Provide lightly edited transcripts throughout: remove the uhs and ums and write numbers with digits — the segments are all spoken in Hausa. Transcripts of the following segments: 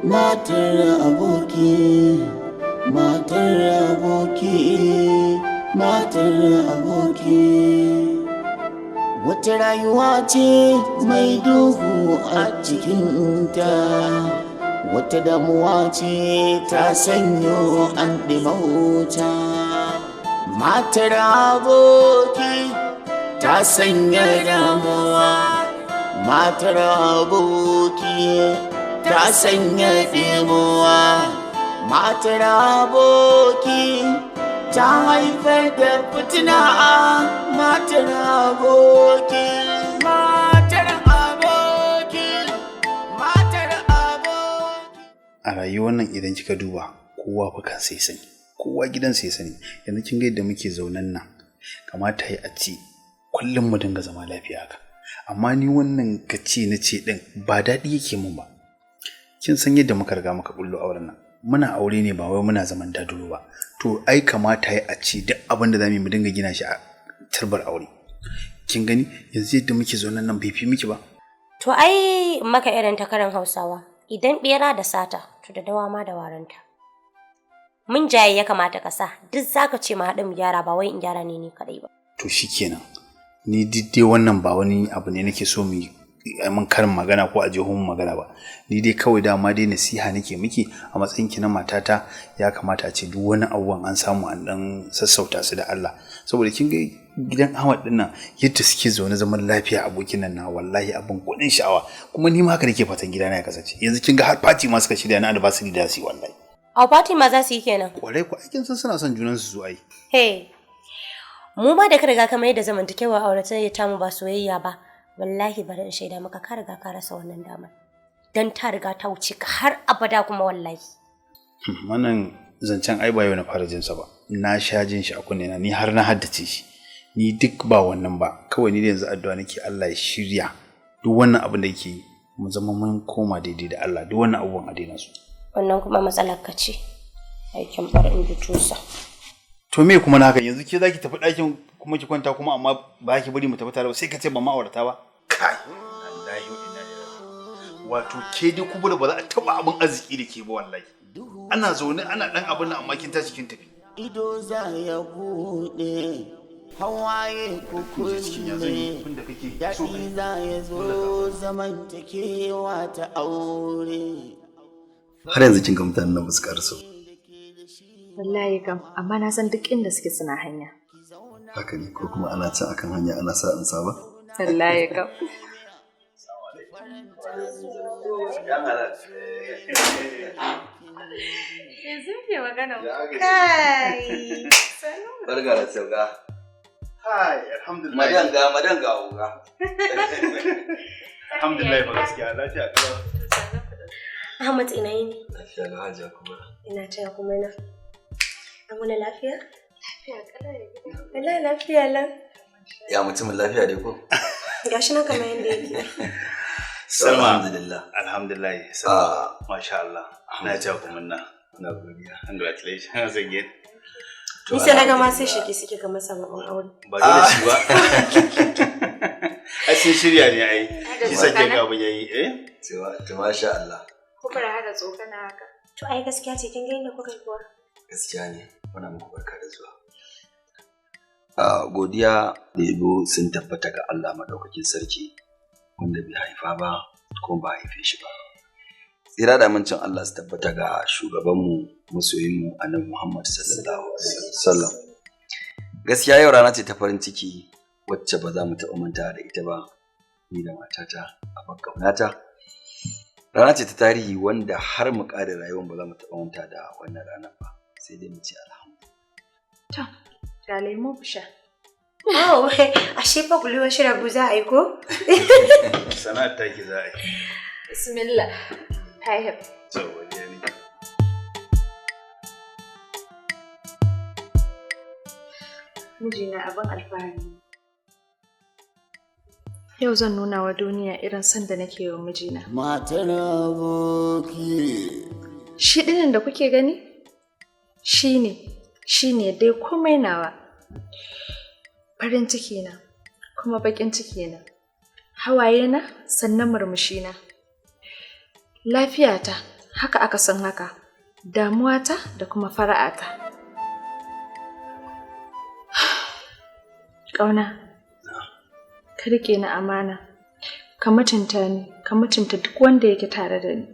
Matar aboki, matar aboki, matar aboki. Wata rayuwa ce mai duhu a cikinta, wata damuwa ce ta sanyo an ɗimauta. Matar aboki ta sanya damuwa, matar aboki ta sanya ɗimuwa, matar aboki ta haifar da fitina, matar aboki, matar aboki, matar aboki. A rayuwar nan idan kika duba, kowa fa kansa ya sani, kowa gidansa ya sani. Yanzu kin ga yadda muke zaunen nan, kamata yi a ce kullum mu dinga zama lafiya haka. Amma ni wannan kace na ce din ba daɗi yake mun ba. Kin san yadda muka riga muka bullo auren nan, muna aure ne, ba wai muna zaman daduro ba. To ai kamata yi a ce duk abin da zamu yi mu dinga gina shi a turbar aure. Kin gani yanzu yadda muke zaunen nan bai fi miki ba? To ai maka irin takarar Hausawa, idan bera da sata, to da dawa ma da waranta. Mun jaye ya kamata ka sa, duk zaka ce mu haɗu mu gyara, ba wai in gyara ne ni kaɗai ba. To shikenan, ni duk dai wannan ba wani abu ne nake so mu yi mun karin magana ko a jihun magana ba. Ni dai kawai dama dai nasiha nake miki a matsayin ki na matata. Ya kamata a ce duk wani abubuwan an samu an dan sassauta su da Allah, saboda kin ga gidan Ahmad din nan yadda suke zaune zaman lafiya, abokin nan na, wallahi abin gwanin sha'awa. Kuma ni ma haka nake fatan gidana ya kasance. Yanzu kin ga har party ma suka shirya na anniversary da su yi, wallahi. A party ma za su yi kenan? Kwarai ko, aikin san suna son junan su ai. Hey, mu ma da ka riga ka mai da zamantakewa auratayya tamu ba soyayya ba, wallahi bari in shaida maka, ka riga ka rasa wannan damar. Dan ta riga ta wuce ka har abada kuma, wallahi. Wannan zancen ai ba yau na fara jinsa ba. Na sha jin shi a kunne na, ni har na haddace shi. Ni duk ba wannan ba. Kawai ni da yanzu addu'a nake, Allah ya shirya duk wannan abin da yake yi, mu zama mun koma daidai da Allah, duk wannan abubuwan a daina su. Wannan kuma matsalar ka ce. Aikin bar in ji tusa. To me kuma na haka? Yanzu ke zaki tafi ɗakin kuma ki kwanta kuma, amma ba ki bari mu tafi tare ba, sai ka ce ba ma'aurata ba. Kai, wallahi wa inna ilaihi. Wato ke dai kubura ba za a taba abin arziki da ke ba wallahi. Ana zaune ana dan abin nan, amma kin tashi kin tafi. Ido za ya buɗe, hawaye kukulle, daɗi za ya zo, zamantakewa ta aure. Har yanzu kin ga mutanen nan ba su karaso. Wallahi kam, amma na san duk inda suke suna hanya. Haka ne, ko kuma ana can akan hanya ana sa in saba. Wallahi kam. Yanzu ke magana. Kai. Barka da sauka. Hai, alhamdulillah. Madan ga madan ga oga. Alhamdulillah ba, gaskiya lafiya kalau. Ahmad, ina yini? Lafiya lau, Hajiya kuma. Ina taya kuma na. An wani lafiya? Lafiya kalau, ya gida? Wallahi lafiya lau. Ya mutumin, lafiya dai ko? Gashi nan kamar yadda yake. Salma. Alhamdulillah. Alhamdulillah. Salma. Masha Allah. Na ji ku munna. Na godiya. Congratulations again. Ni sai na ga ma sai shiki suke kamar sababbin aure. Ba dole shi ba. Ai sun shirya ne ai. Shi sa ke ga abin yayi eh? To masha Allah. Kuka hada tsokana haka. To ai gaskiya ce, kin ga inda kuka yi kuwa. Gaskiya ne. Muna muku barka da zuwa. Godiya da yabo sun tabbata ga Allah maɗaukakin sarki wanda bai haifa ba kuma ba haife shi ba. Tsira da amincin Allah su tabbata ga shugabanmu, masoyinmu, Annabi Muhammad sallallahu alaihi wasallam. Gaskiya yau rana ce ta farin ciki wacce ba za mu taɓa manta da ita ba, ni da matata a ƙaunata. Rana ce ta tarihi wanda har mu ƙare rayuwar ba za mu taɓa manta da wannan ranar ba. Sai dai mu ce alhamdulillah. To, ga lemo ku sha. Oh, ashe fa kulewa shirabu za a yi ko? Sana'ar taki za a yi. Bismillah. Tahir. To, godiya ne. Mijina abin alfahari. Yau zan nuna wa duniya irin son da nake wa mijina. Matar aboki. Shi ɗinin da kuke gani? Shi ne, shi ne dai komai nawa. Farin ciki na, kuma baƙin ciki na. Hawaye na, sannan murmushi na. Lafiyata Haka aka san haka, damuwata da kuma fara'ata. Ƙauna, ka riƙe ni amana, ka mutunta ni, ka mutunta duk wanda yake tare da ni.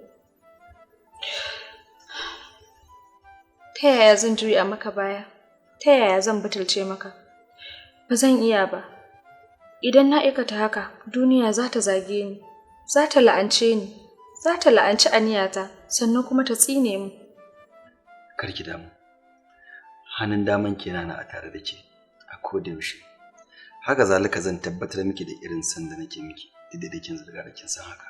Ta yaya zan juya maka baya? Ta yaya zan butulce maka? Ba zan iya ba. Idan na aikata haka, duniya za ta zage ni, za ta la'ance ni, za ta la'anci aniyata, sannan kuma ta tsine mu. Kar ki damu. Hannun daman ki yana a tare da ke a koda yaushe. Haka zalika zan tabbatar miki da irin san da nake miki, duk da kin riga da kin san haka.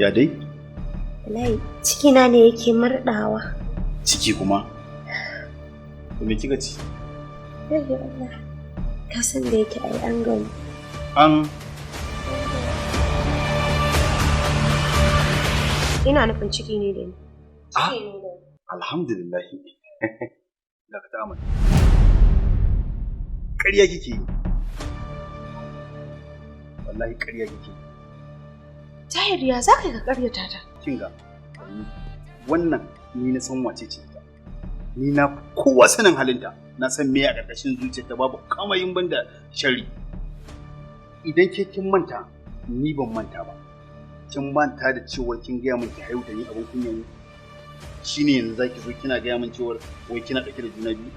Ya dai? Wallahi cikina ne yake murɗawa. Ciki kuma? To me kika ci? Yayyo Allah. Ka san da yake ai an gamu. An Ina nufin ciki ne da ni. Ah, alhamdulillah. Dakata Amal. Ƙarya kike yi. Wallahi ƙarya kike yi. Tahir, ya za ka yi ka ƙaryata ta? Kinga, wannan ni na san wace ce ita. Ni na fi kowa sanin halinta, na san me a ƙarƙashin zuciyarta babu kamayin banda sharri. Idan ke kin manta, ni ban manta ba. Kin manta da cewar kin gaya min ki haihu da ni abin kunya ne. Shine yanzu zaki zo kina gaya min cewar wai kina ɗauke da juna biyu.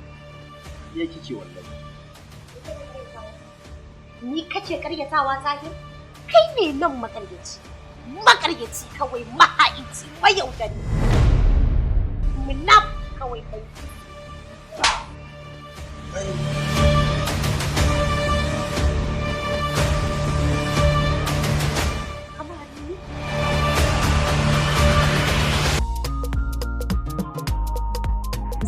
Ya kike wallahi. Ni kake ƙaryatawa Tahir? Kai ne nan maƙaryaci. Maƙaryaci kawai, maha'inci, mayaudari. Munaf kawai kai. Kamar ni?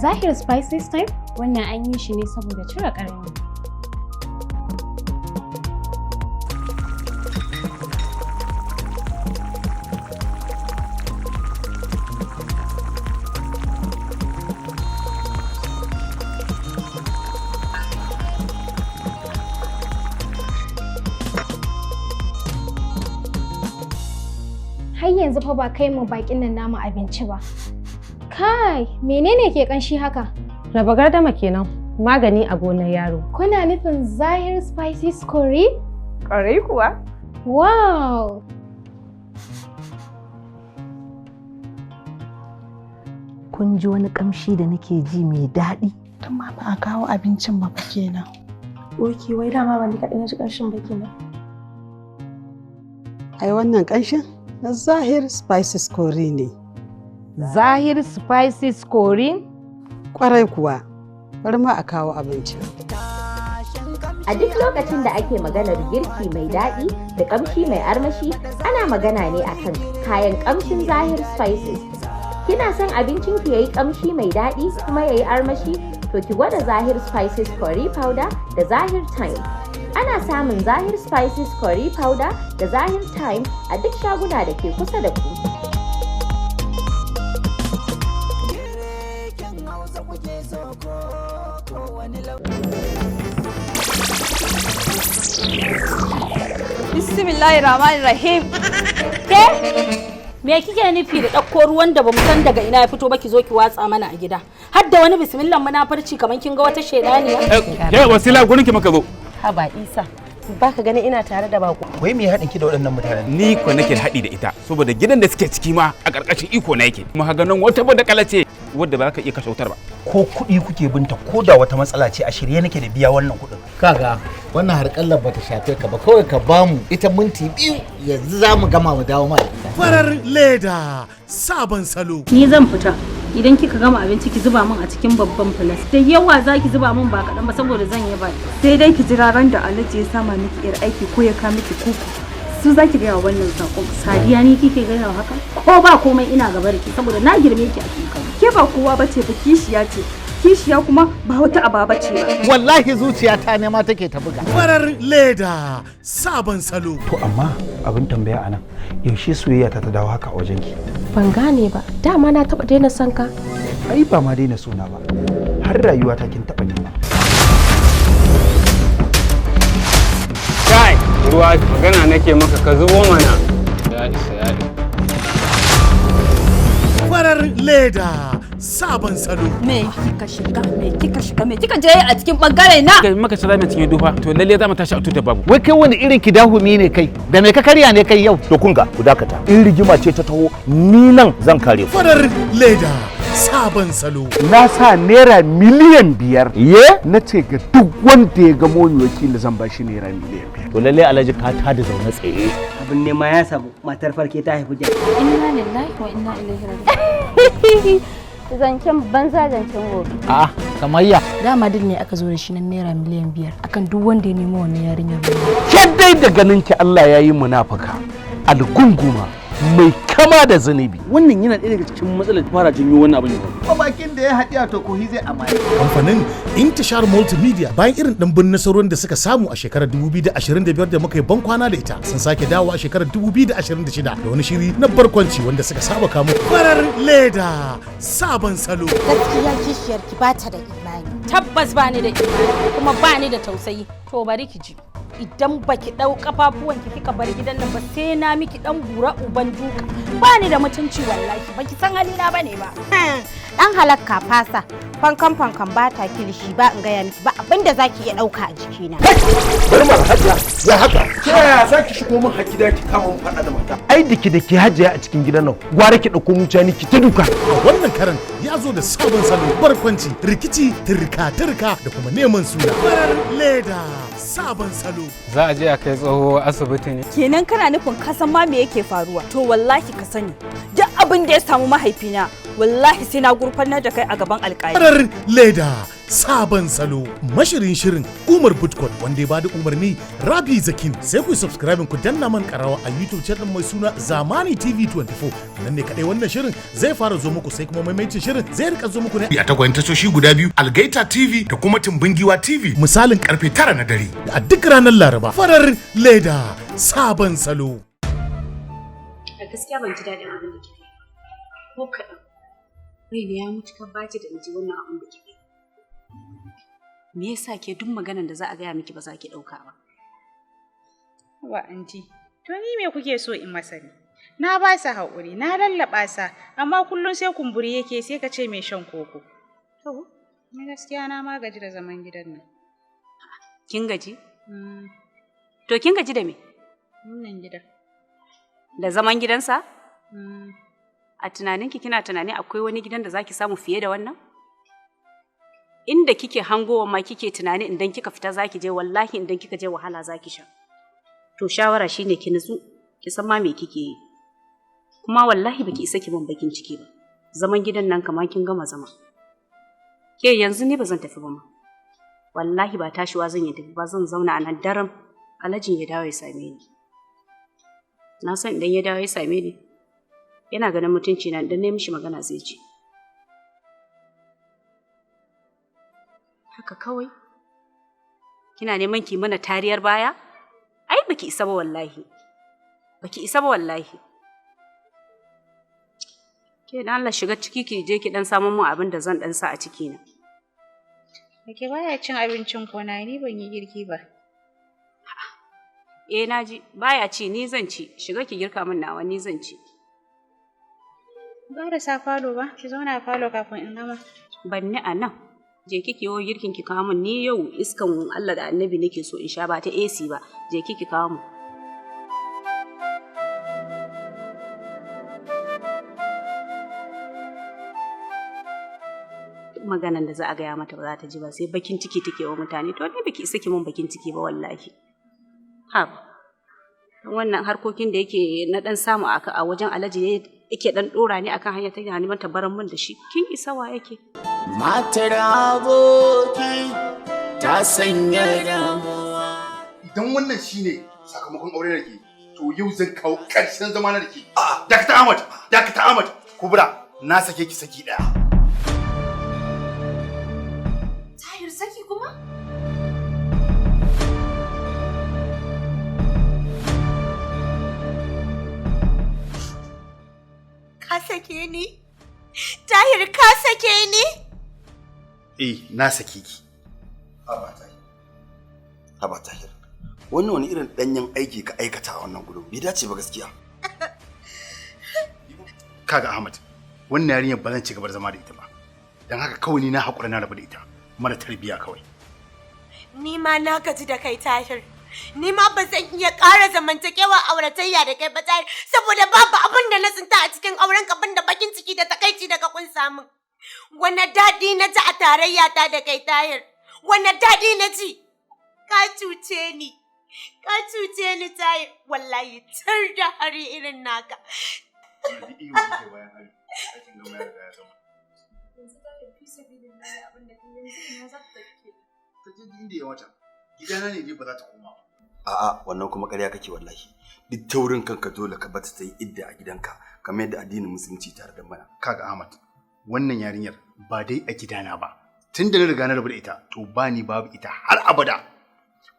Zahir Spices Time wannan an yi shi ne saboda cire ƙarni. Har yanzu fa ba kai mu bakin nan namu abinci ba. Kai, menene ke kanshi haka? Raba gardama kenan, magani a gonar yaro. Kuna nufin Zahir Spices Curry? Ƙwarai kuwa. Wow! Kun ji wani kamshi da nake ji mai daɗi. Tun ma ba a kawo abincin ba fa kenan. Oke, wai dama ba ni kaɗai na ji ƙanshin ba kenan. Ai wannan ƙanshin na Zahir Spices Curry ne. Zahir Spices Curry? Kwarai kuwa, bari ma a kawo abincin. A duk lokacin da ake maganar girki mai daɗi da ƙamshi mai armashi, ana magana ne akan kayan ƙamshin Zahir Spices. Kina son abincin ki yayi ƙamshi mai daɗi kuma yayi armashi? To ki gwada Zahir Spices Curry Powder da Zahir Thyme. Ana samun Zahir Spices Curry Powder da Zahir Thyme a duk shaguna da ke kusa da ku. Bismillahirrahmanirrahim. Ke? Me kike nufi da ɗauko ruwan da bamu san daga ina ya fito ba ki zo ki watsa mana a gida? Har da wani bismillah munafurci kamar kin ga wata shedaniya. Ke Wasila gurin ki muka zo. Haba Isa, baka ganin ina tare da bako. Wai me haɗin ki da waɗannan mutanen? Ni ko nake haɗi da ita saboda gidan da suke ciki ma a ƙarƙashin iko na yake. Kuma haga nan wata badakala ce wadda ba za ka iya kashe wutar ba. Ko kuɗi kuke binta ko da wata matsala ce a shirye nake da biya wannan kuɗin. Kaga wannan harƙallar bata shafe ka ba, kawai ka bamu ita minti 2 yanzu za mu gama mu dawo ma da ita. Farar leda sabon salo. Ni zan fita. Idan kika gama abinci ki zuba min a cikin babban filas. Da yawa za ki zuba min ba kaɗan ba saboda zan yi baki. Sai dai ki jira ran da Alhaji ya sama miki yar aiki ko ya ka miki kuku. Su za ki gaya wa wannan saƙon. Sadiya ni kike gaya wa haka? Ko ba komai ina gaba da ki saboda na girme ki a shekaru. Ke ba kowa bace ba, kishiya ce. Kishiya kuma ba wata ababa ce ba. Wallahi zuciyata ne ma take ta buga. Farar leda sabon salo. To amma abin tambaya anan, yaushe soyayya ta dawo haka a wajenki? Ban gane ba, dama na taɓa daina son ka. Ai ba ma daina sona ba, har rayuwa ta kin taɓa daina. Kai, ruwa magana nake maka ka zubo mana. Ya isa ya isa. Farar leda sabon salo. Me kika shiga? Me kika shiga? Me kika je a cikin bangare na? Kai maka tsara mai cikin dufa, to lalle za mu tashi a tutar babu. Wai kai wani irin kidahumi ne kai? Da me ka karya ne kai yau? To kun ga ku dakata. In rigima ce ta taho ni nan zan kare ku. Farar leda sabon salo. Na sa ₦5,000,000. Ye? Na ce ga duk wanda ya ga Momi Wakili zan bashi ₦5,000,000. To lalle Alhaji ka tada zaune tsaye. Abin nema ya samu, matar farke ta haifi jaki. Inna lillahi wa inna ilaihi raji'un. Zancen banza zancen gobe. A'a, kamayya. Dama dil ne aka zo da shi na ₦5,000,000 akan duk wanda ya nemo wannan yarinyar. Ke dai da ganin ki Allah ya yi munafuka. Algunguma mai kama da zunubi. Wannan yana ɗaya daga cikin matsalar fara janyo wannan abin ya Bakin da ya haɗiya to kohi zai amai. Kamfanin Intishar Multimedia bayan irin ɗimbin nasarorin da suka samu a shekarar 2025 da muka yi bankwana da ita sun sake dawo a shekarar 2026 da wani shiri na barkwanci wanda suka saba kamo farar leda sabon salo. Gaskiya kishiyar ki bata da imani. Tabbas bani da imani kuma bani da tausayi. To bari ki ji. Idan baki dau kafafuwanki kika bar gidan nan ba sai na miki dan bura uban duka. Bani da mutunci wallahi, baki san halina bane ba. Dan halakka fasa. Fankan fankan ba ta kilishi ba in gaya miki ba abinda zaki iya dauka a jikina. Bari ma hajiya ya haka. Ke yaya zaki shigo min hakida ki kama mun fada da mata? Ai diki da ke hajiya a cikin gidan nan gwara ki dauko mutane ki ta duka. A wannan karan ya zo da sabon salo barkwanci rikici turka turka da kuma neman suna. Farar leda sabon salo. Za a je a kai tsoho asibiti ne. Kenan kana nufin ka san ma me yake faruwa? To wallahi ka sani. Duk abin da ya samu mahaifina wallahi sai na gurfanar da kai a gaban alƙali. Farar leda sabon salo. Mashirin shirin Umar Butkot wanda ya bada umarni Rabi Zakin sai ku subscribe ku danna man karawa a YouTube channel mai suna Zamani TV 24 nan ne kadai wannan shirin zai fara zo muku sai kuma maimaitin shirin zai rika zo muku ne a tagwayen tashoshi guda biyu Algaita TV da kuma Tumbin Giwa TV misalin karfe 9 na dare a duk ranar Laraba. Farar leda sabon salo. A gaskiya ban ji daɗin abin da kika yi ko kaɗan. Raina ya mutu kan baci da ji wannan abin da kika yi. Me yasa ke duk maganar da za a gaya miki ba za ki ɗauka ba? Wa anti, to ni me kuke so in masa ne? Na ba sa haƙuri, na lallaɓa sa, amma kullum sai kumburi yake sai ka ce mai shan koko. To, ni gaskiya na ma gaji da zaman gidan nan. Kin gaji? To kin gaji da me? Wannan gidan. Da zaman gidansa? A tunaninki kina tunani akwai wani gidan da zaki samu fiye da wannan? Inda kike hangowa ma kike tunani idan kika fita zaki je wallahi idan kika je wahala zaki sha. To shawara shine ki nutsu, ki san ma me kike yi. Kuma wallahi baki isa ki ban bakin ciki ba. Zaman gidan nan kamar kin gama zama. Ke yanzu ni ba zan tafi ba ma. Wallahi ba tashiwa zan yi tafi ba zan zauna a nan daram Alhajin ya dawo ya same ni. Na san idan ya dawo ya same ni yana ganin mutunci na idan na yi mishi magana zai ji. Haka kawai kina neman ki mana tariyar baya? Ai baki isa ba wallahi. Baki isa ba wallahi. Ke dan Allah shiga ciki ki je ki dan samu mun abin da zan dan sa a ciki na. Dake baya cin abincin ko na ni ban yi girki ba. Eh naji baya ci ni zan ci shiga ki girka min nawa ni zan ci. Ba da sa falo ba, ki zauna a falo kafin in gama. Banni a nan. Je ki yo girkin ki kawo min ni yau iskan Allah da Annabi nake so in sha ba ta AC ba. Je ki kawo min. Maganan da za a gaya mata ba za ta ji ba sai bakin ciki take wa mutane to ni baki isa ki mun bakin ciki ba wallahi. Ha. Wannan harkokin da yake na dan samu a wajen Alhaji yake dan dora ni akan hanya ta neman tabaran mun da shi kin isa wa yake Matar aboki ta sanya damuwa. Idan wannan shine sakamakon aure da ke, to yau zan kawo ƙarshen zama na da ke. Dakta Ahmad, Dakta Ahmad, Kubra, na sake ki saki ɗaya. sake ni? Tahir, ka sake ni? Eh, na sake ki. Haba Tahir. Haba Tahir. Wannan wani irin danyen aiki ka aikata a wannan gurin? Bai dace ba gaskiya. Kaga Ahmad, wannan yarinyar ba zan ci gaba da zama da ita ba. Dan haka kawai ni na haƙura na rabu da ita. Mara tarbiya kawai. Ni ma na gaji da kai, Tahir. Ni ma ba zan iya ƙara zamantakewa auratayya da kai ba, Tahir, saboda babu abin da na tsinta a cikin auren ka da bakin ciki da takaici da ka kunsa min. Wane daɗi na ji a tarayya ta da kai, Tahir? Wane daɗi na ji? Ka cuce ni. Ka cuce ni, Tahir. Wallahi tar da hari irin naka. Ta je inda ya mata. Gidana ne dai ba za ta koma ba. A'a, wannan kuma ƙarya kake wallahi. Duk taurin kanka dole ka bata ta yi idda a gidanka kamar yadda addinin musulunci tare da mana. Kaga Ahmad, wannan yarinyar ba dai a gidana ba. Tun da na riga na rabu da ita, to ba ni babu ita har abada.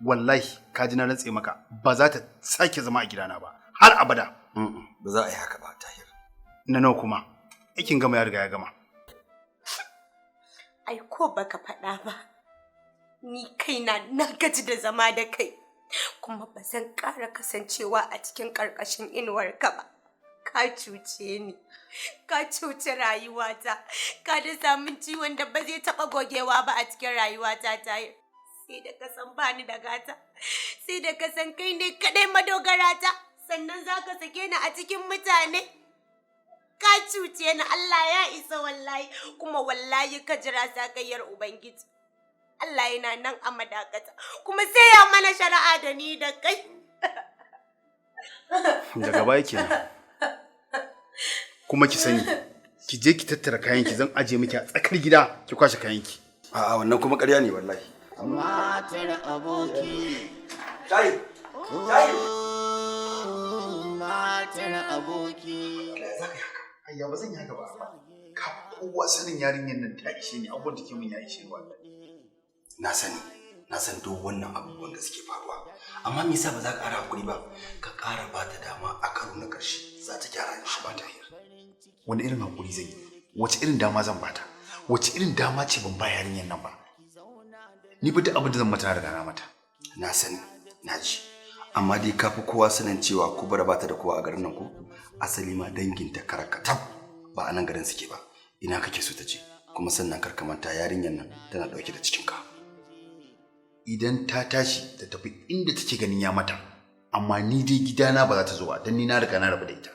Wallahi, ka ji na rantse maka, ba za ta sake zama a gidana ba har abada. Ba za a yi haka ba, Tahir. Na nawa kuma, aikin gama ya riga ya gama. Ai ko baka faɗa ba. Ni kaina na gaji da zama da kai. Kuma ba zan ƙara kasancewa a cikin ƙarƙashin inuwarka ba. Ka cuce ni, ka cuce rayuwata, ka da samun ciwon da ba zai taɓa gogewa ba a cikin rayuwata, Tahir. Sai da ka san bani da gata, sai da ka san kai ne kaɗai madogarata, sannan za ka sake ni a cikin mutane. Ka cuce ni, Allah ya isa wallahi, kuma wallahi ka jira sakayyar Ubangiji. Allah yana nan a madakata, kuma sai ya mana shari'a da ni da kai. Daga baya kenan. Kuma ki sani, ki je ki tattara kayanki, zan aje miki a tsakar gida ki kwashe kayanki. A'a, wannan kuma ƙarya ne wallahi. Matar aboki. Tahir! Tahir! Matar aboki. Ayya, ba zan yi haka ba. Ka kowa sanin yarinyar nan ta ishe ni, abubuwan da ke min ya ishe ni wallahi. Na sani, na san duk wannan abubuwan da suke faruwa. Amma me yasa ba za ka ƙara hakuri ba? Ka ƙara ba ta dama a karo na ƙarshe, za ta gyara shi. Ba Tahir. Wani irin hakuri zan yi? Wace irin dama zan bata? Wace irin dama ce ban ba yarinyar nan ba? Ni fa duk abin da zan mata na riga na mata. Na sani, na ji. Amma dai ka fi kowa sanin cewa Kubura ba ta da kowa a garin nan ko? Asali ma danginta karakatab ba a nan garin suke ba. Ina kake so ta je? Kuma sannan kar ka manta yarinyar nan tana ɗauke da cikinka. Idan ta tashi ta tafi inda take ganin ya mata, amma ni dai gidana ba za ta zo ba, don ni na riga na rabu da ita.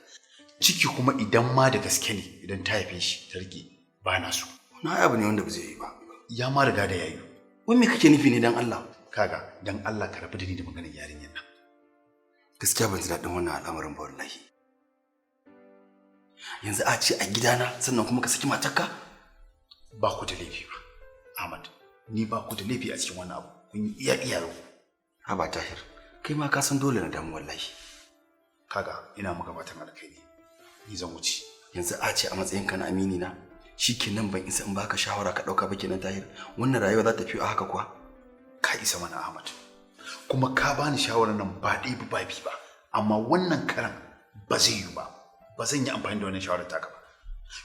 Ciki kuma idan ma da gaske ne, idan ta haife shi ta rike, ba na so. Na abu ne wanda ba zai yi ba. Ya ma riga da yayi. Wai me kake nufi ne dan Allah? Kaga, dan Allah ka rabu da ni da maganar yarinyar nan. Gaskiya ban ji daɗin wannan al'amarin ba wallahi. Yanzu a ce a gidana sannan kuma ka saki matarka? Ba ku da laifi ba, Ahmad. Ni ba ku da laifi a cikin wannan abu. Kun yi iya iya. Haba Tahir, kai ma ka san dole na damu wallahi. Kaga, ina maka fatan alkhairi. Ni zan wuce. Yanzu a ce a matsayinka na amini na, shikenan ban isa in baka shawara ka ɗauka ba kenan, Tahir? Wannan rayuwa za ta fi a haka kuwa? Ka isa mana, Ahmad. Kuma ka bani shawarar nan ba ɗaya ba ba biyu ba. Amma wannan karan ba zai yiwu ba. Ba zan yi amfani da wannan shawarar taka ba.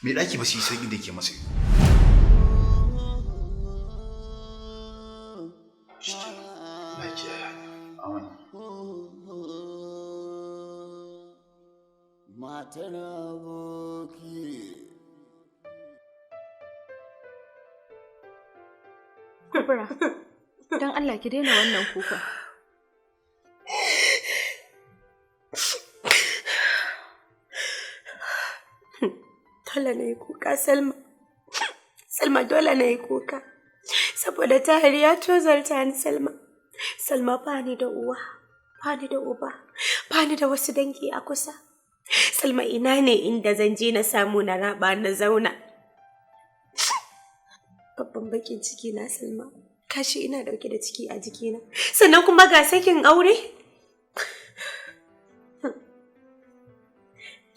Mai ɗaki ba shi san inda yake masa yiwu. Shikenan. Na kiyaye. Amin. Matar aboki. Kubra, don Allah ki daina wannan kuka. Dole na yi kuka, Salma. Salma, dole na yi kuka. Saboda Tahir ya tozarta ni, Salma. Salma, ba ni da uwa, ba ni da uba, ba ni da wasu dangi a kusa. Salma, ina ne inda zan je na samu na raba na zauna? Babban bakin ciki na, Salma, kashi ina dauke da ciki a jikina. Sannan kuma ga sakin aure.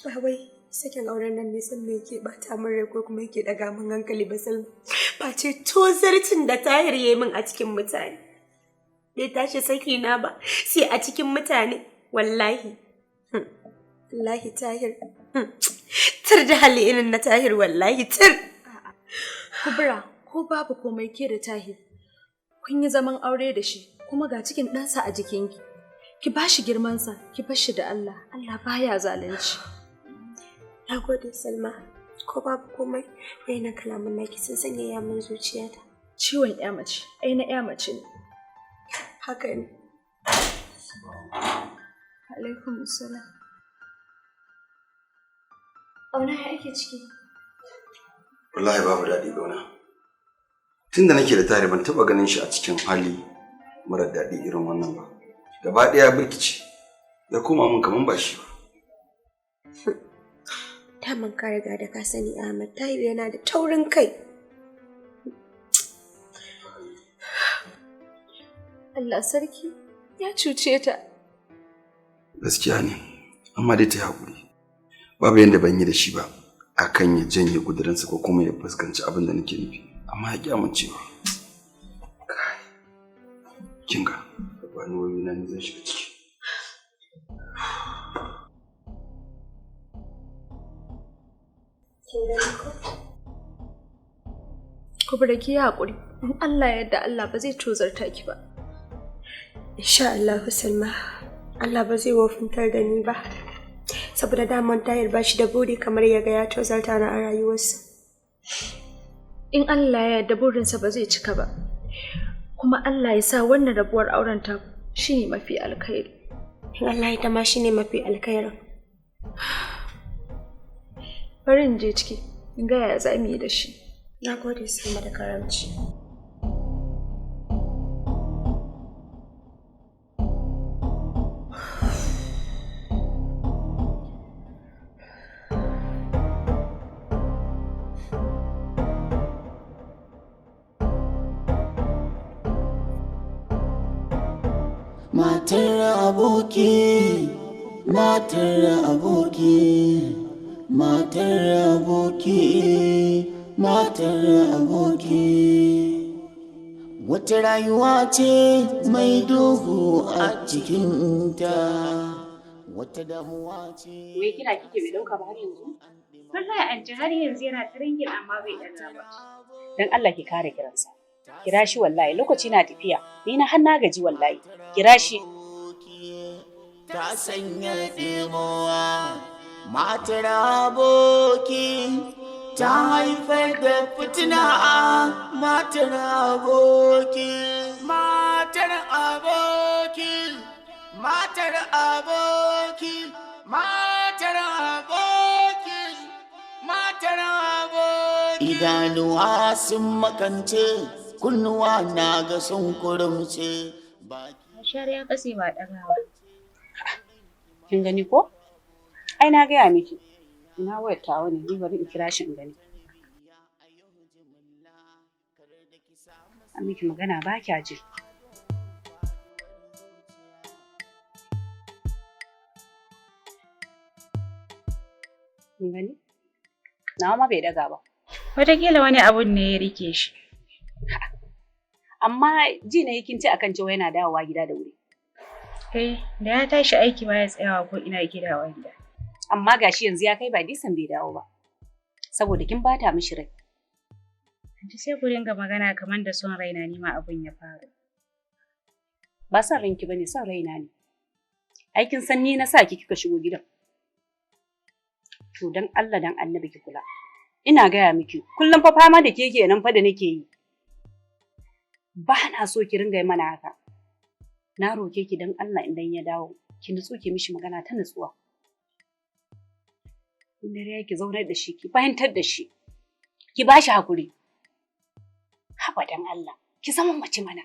Ba wai sakin auren nan ne Salma yake bata min rai ko kuma yake daga min hankali ba, Salma. Face tozarcin da Tahir ya yi min a cikin mutane. Bai tashi saki na ba sai a cikin mutane, wallahi. Wallahi Tahir. Tir da hali irin na Tahir wallahi tir. Kubra, ko babu komai ke da Tahir. Kun yi zaman aure da shi, kuma ga cikin ɗansa a jikinki. Ki ba shi girmansa, ki bar shi da Allah. Allah baya zalunci. Na gode Salma. Ko babu komai, wayannan kalaman naki sun sanyaya min zuciyata. Ciwon ƴa mace, ai na ƴa mace ne. Haka ne. Alaikum salam. Auna ya ake ciki? Wallahi babu daɗi gauna. Tun da nake da tare ban taɓa ganin shi a cikin hali mara daɗi irin wannan ba. Gaba ɗaya ya birkice, ya koma min kaman ba shi ba. Daman ka riga da ka sani Ahmad Tahir yana da taurin kai. Allah sarki ya cuce ta. Gaskiya ne, amma dai ta yi haƙuri. Babu yadda ban yi da shi ba akan ya janye ƙudurinsa ko kuma ya fuskanci abin da nake nufi, amma ya ƙi amincewa. Kai, kin ga, ba ni wayoyina ni zan shiga ciki. Kin gani ko? Kubra ki yi haƙuri. In Allah ya yarda Allah ba zai tozarta ki ba. Insha Allah Salma, Allah ba zai wofintar da ni ba. Saboda daman Tahir ba shi da buri kamar ya ga ya tozarta ni a rayuwarsa. In Allah ya yarda burinsa ba zai cika ba. Kuma Allah ya sa wannan rabuwar auren ta shine mafi alkhairi. In Allah ya ma shine mafi alkhairin. Bari in je ciki, in ga yaya za mu yi da shi. Na gode Salma da karamci. Matar aboki, matar aboki, matar aboki, matar aboki. Wata rayuwa ce mai duhu a cikinta, wata damuwa ce. Wai kira kike bai dauka ba har yanzu? Wallahi anti har yanzu yana ta ringin amma bai ɗaga ba. Dan Allah ki kare kiransa. Kira shi wallahi lokaci na tafiya. Ni na har na gaji wallahi. Kira shi. Ta sanya ɗimowa, matar aboki ta haifar da fitina, matar aboki, matar aboki, matar aboki, matar aboki, matar aboki. Idanuwa sun makance, kunnuwa na ga sun kurumce. Bashar ya kase ba ɗagawa. Kin gani ko? Ai na gaya miki. Ina wayar tawa ne, ni bari in kira shi in gani. An miki magana ba kya ji. Kin gani? Nawa ma bai daga ba. Wataƙila wani abun ne ya rike shi. Amma ji na kin ce akan cewa yana dawowa gida da wuri. Eh, da ya tashi aiki ba ya tsayawa ko ina yake dawowa gida. Amma gashi yanzu ya kai ba disan bai dawo ba. Saboda kin bata mishi rai. Anti sai ku dinga magana kamar da son raina ni ma abun ya faru. Ba son ranki bane, son raina ne. Ai kin san ni na sa ki kika shigo gidan. To dan Allah dan Annabi ki kula. Ina gaya miki, kullum fa fama da ke kenan fa da nake yi. Ba na so ki ringa yi mana haka. Na roke ki dan Allah idan ya dawo, ki nutsu ki mishi magana ta nutsuwa. In dare ki zaunar da shi, ki fahimtar da shi. Ki ba shi hakuri. Haba dan Allah, ki zama mace mana.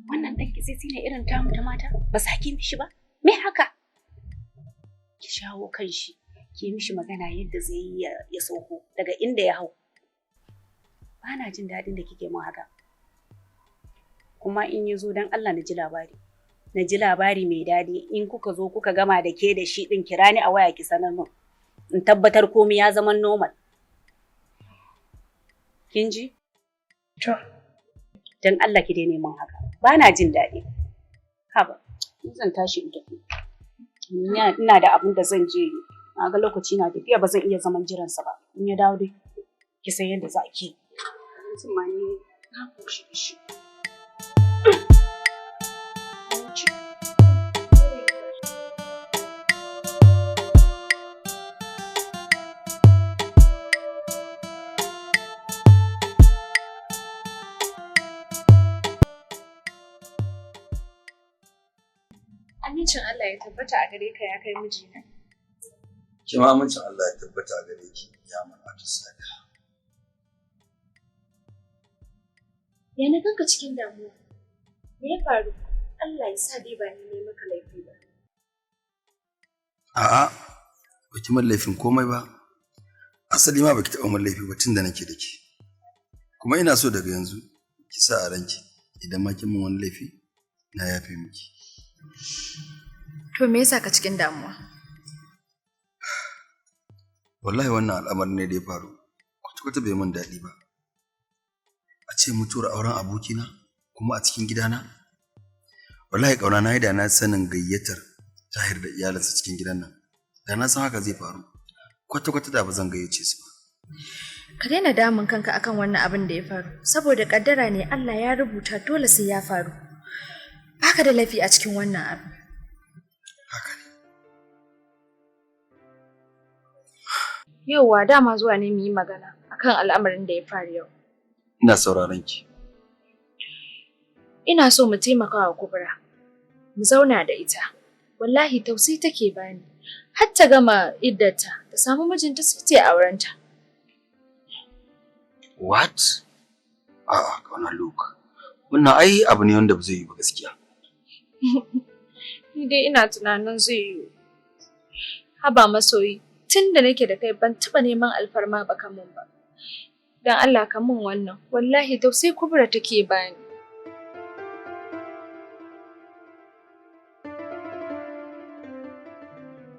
Wannan ɗan kitsitsi ne irin tamu ta mata, ba sa ki mishi ba? Me haka? Ki shawo kan shi, ki yi mishi magana yadda zai yi ya sauko daga inda ya hau. Ba na jin daɗin da kike mun haka. Kuma in ya zo don Allah na ji labari. Na ji labari mai daɗi in kuka zo kuka gama da ke da shi ɗin kira ni a waya ki sanar min. In tabbatar komai ya zama normal. Kin ji? To. Don Allah ki daina min haka. Ba na jin daɗi. Haba, ni zan tashi in tafi. Ina da abin da zan je yi. Na ga lokaci na tafiya, ba zan iya zaman jiransa ba. In ya dawo dai ki san yadda za ki. Abincin ma ni na koshi da shi. Amincin Allah ya tabbata a gare ka, ya kai mijina. Ki ma amincin Allah ya tabbata a gare ki, ya mar'atu sadiqa. Ya na ganka cikin damuwa? Me ya faru? Allah ya sa dai ba ni ne maka laifi ba. A'a, baki min laifin komai ba. Asali ma baki taɓa min laifi ba tun da nake da ke. Kuma ina so daga yanzu ki sa a ranki, idan ma kin min wani laifi, na yafe miki. To me yasa ka cikin damuwa? Wallahi wannan al'amarin ne da ya faru kwata-kwata bai min daɗi ba. A ce mutuwar auren abokina kuma a cikin gidana. Wallahi ƙauna, na yi da na sanin gayyatar Tahir da iyalinsa cikin gidan nan. Da na san haka zai faru, kwata-kwata da ba zan gayyace su ba. Ka daina damun kanka akan wannan abin da ya faru, saboda kaddara ne Allah ya rubuta, dole sai ya faru. Baka da laifi a cikin wannan abu. Haka ne. Yauwa, dama zuwa ne mu yi magana akan al'amarin da ya faru yau. Ina sauraron ki. Ina so mu taimaka wa Kubra. Mu zauna da ita. Wallahi tausayi take bani. Har ta gama iddata, ta samu mijinta, sai ta yi aurenta. What? A'a, Kauna, look. Wannan ai abu ne wanda ba zai yi ba gaskiya. Ni dai ina tunanin zai yiwu. Haba masoyi, tun da nake da kai ban taɓa neman alfarma ba kamun ba. Don Allah ka mun wannan, wallahi tausayi Kubra take bani.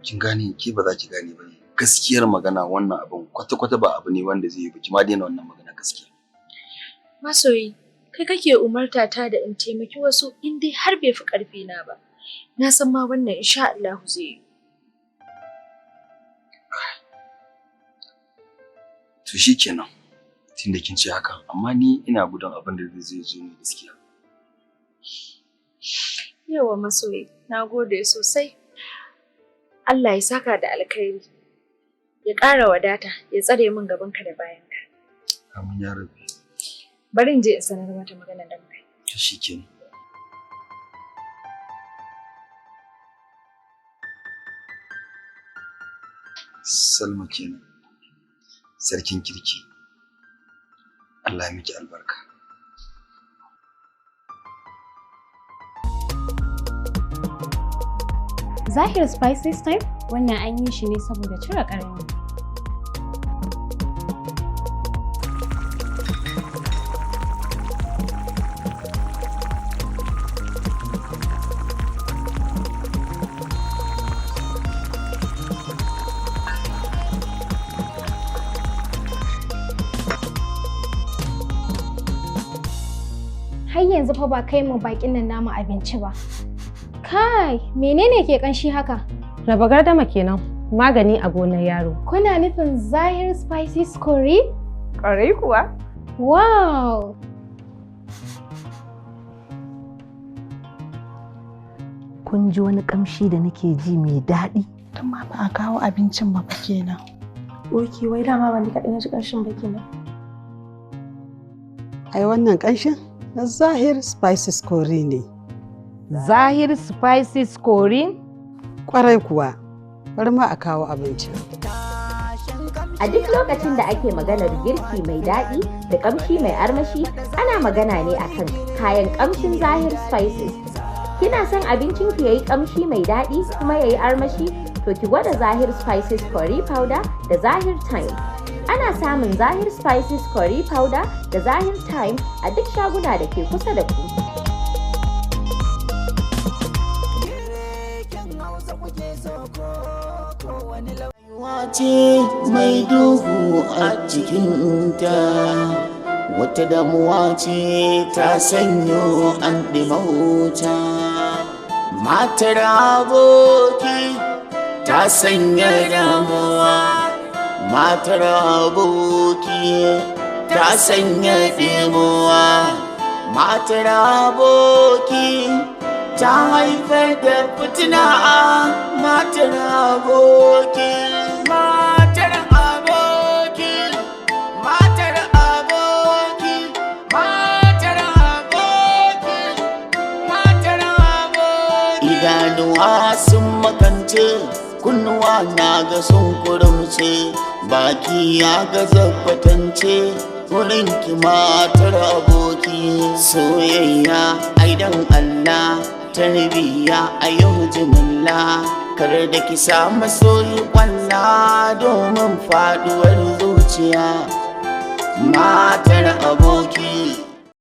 Kin gane, ke ba za ki gane ba ne. Gaskiyar magana, wannan abin kwata-kwata ba abu ne wanda zai yi ba, ki ma daina wannan magana gaskiya. Masoyi, kai kake umarta ta da in taimaki wasu in dai har bai fi ƙarfi na ba. Na san ma wannan insha Allahu zai yi. To shikenan. Tunda kin ce haka, amma ni ina gudun abin da zai zo ne gaskiya. Yauwa masoyi, na gode sosai. Allah ya saka da alkhairi. Ya ƙara wadata, ya tsare min gabanka da bayanka. Amin ya rabbi. Bari in je in sanar mata maganar da muka yi. To shikenan. Salma kenan. Sarkin kirki. Allah ya miki albarka. Zahir Spices Time, wannan an yi shi ne saboda cire ƙarni. Har yanzu fa ba kai mu bakin nan namu abinci ba. Kai, menene ke kanshi haka? Raba gardama kenan, magani a gonar yaro. Kuna nufin Zahir Spices Curry? Ƙwarai kuwa. Wow! Kun ji wani kamshi da nake ji mai daɗi. Tun ma ba a kawo abincin ba fa kenan. Ok, wai dama ba ni kaɗai na ji ƙanshin ba kenan. Ai wannan ƙanshin na Zahir Spices Curry ne. Zahir Spices Curry? Kwarai kuwa, bari ma a kawo abincin. A duk lokacin da ake maganar girki mai daɗi da ƙamshi mai armashi, ana magana ne akan kayan ƙamshin Zahir Spices. Kina son abincin ki yayi ƙamshi mai daɗi kuma yayi armashi? To ki gwada Zahir Spices Curry Powder da Zahir Thyme. Ana samun Zahir Spices Curry Powder da Zahir Thyme a duk shaguna da ke kusa da ku. Ce mai duhu a cikinta, wata damuwa ce ta sanyo an ɗimauta. Matar aboki Ta sanya damuwa. Matar aboki ta sanya ɗimuwa. Matar aboki ta haifar da fitina. Matar aboki, matar aboki, matar aboki, matar aboki, matar aboki. Idanuwa sun makance, kunnuwa na ga sun kurumce, baki ya gaza kwatance wurin ki, matar aboki. Soyayya ai dan Allah, tarbiyya a yau jimilla, kar da ki samu soyi kwalla domin faduwar zuciya. Matar aboki.